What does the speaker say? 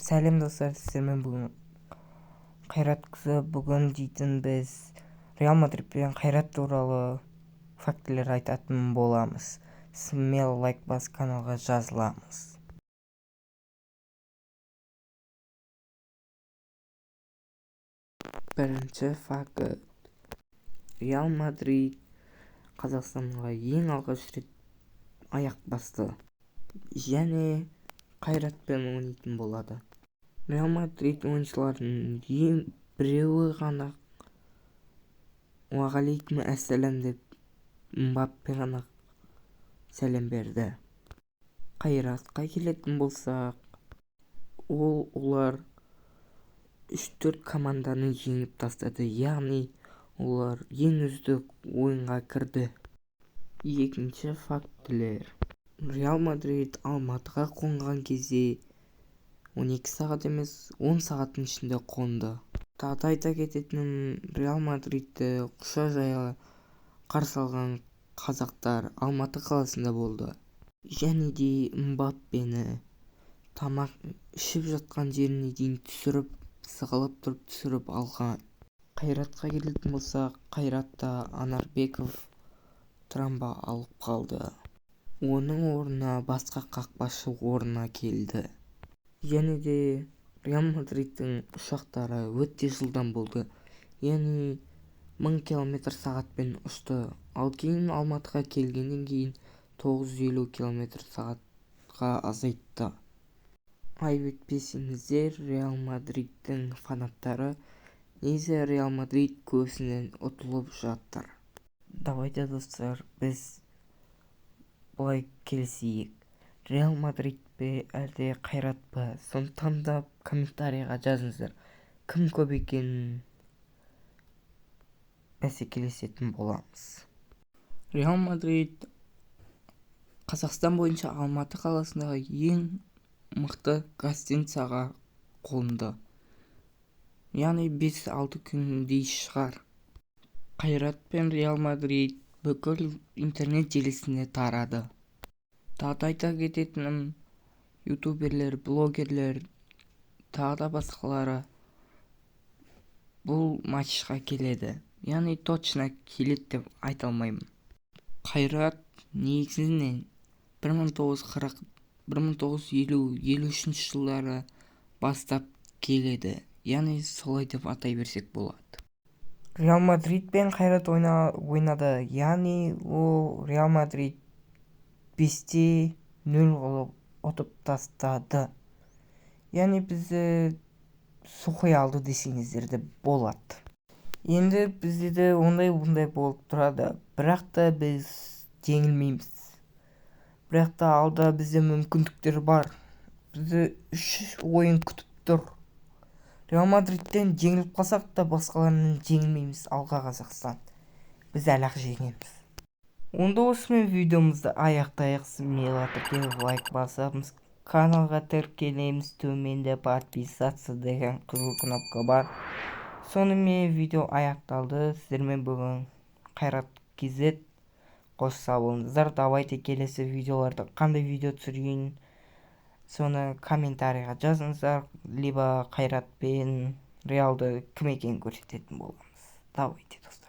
Сәлем, достар! Сіздермен бүгін Қайрат қызы. Бүгін дейтін біз Реал Мадрид пен Қайрат туралы фактілер айтатын боламыз. Смело лайк басып, каналға жазыламыз. Бірінші факт: Реал Мадрид Қазақстанға ең алғаш рет аяқ басты және Қайратпен ойнайтын болады. Реал Мадрид ойыншыларының ең біреуі ғана «Уағалейкум әссәлам» деп Мбаппе ғана сәлем берді. Қайратқа келетін болсақ, олар үш-төрт команданы жеңіп тастады, яғни олар ең үздік ойынға кірді. Екінші фактілер: Реал Мадрид Алматыға қонған кезде 12 сағат емес, 10 сағаттың ішінде қонды. Тағы да айта кететінім, Реал Мадридті құша жая қарсы алған қазақтар Алматы қаласында болды. Және де Мбаппені тамақ ішіп жатқан жеріне дейін түсіріп, сығалап тұрып түсіріп алған. Қайратқа келетін болсақ, Қайратта Анарбеков травма алып қалды, оның орнына басқа қақпашы орнына келді. Және де Реал Мадридтің ұшақтары өте жылдам болды, яғни 1000 километр сағатпен ұшты, ал кейін Алматыға келгеннен кейін 950 километр сағатқа азайтты. Айып етпесеңіздер, Реал Мадридтің фанаттары. Негізі Реал Мадрид көбісінен ұтылып жатыр. Давайте, достар, біз былай келісейік: Реал Мадрид пе, әлде Қайрат па? Соны таңдап, комментарийға жазыңыздар, кім көп екенін бәсекелесетін боламыз. Реал Мадрид Қазақстан бойынша Алматы қаласындағы ең мықты гостиницаға қонды, яғни 5-6 күндей шығар. Қайрат пен Реал Мадрид бүкіл интернет желісіне тарады. Тағы да айта кететінім, ютуберлер, блогерлер, тағы да басқалары бұл матчқа келеді, яғни точно келеді деп айта алмаймын. Қайрат негізінен 1940, 1950, 53-жылдары бастап келеді, яғни солай деп атай берсек болады. Реал Мадрид пен Қайрат ойнады, яғни ол Реал Мадрид 5-0 қылып ұтып тастады, яғни бізді сухой алды десеңіздер де болады. Енді бізде де ондай бұндай болып тұрады, бірақ та біз жеңілмейміз. Бірақ та алда бізде мүмкіндіктер бар, бізді үш ойын күтіп тұр. Реал Мадридтен жеңіліп қалсақ та, басқаларынан жеңілмейміз. Алға, Қазақстан! Біз әлі ақ жеңеміз. Онда осымен видеомызды аяқтайық. Смело тіркеліп, лайк басамыз, каналға тіркелеміз. Төменде «Подписаться» деген қызыл кнопка бар. Сонымен видео аяқталды. Сіздермен бүгін Қайрат KZ. Қош сау болыңыздар. Давайте, келесі видеоларда қандай видео түсірейін, соны комментарийға жазыңыздар, либо Қайрат пен Реалды кім екенін көрсететін боламыз. Давайте, достар.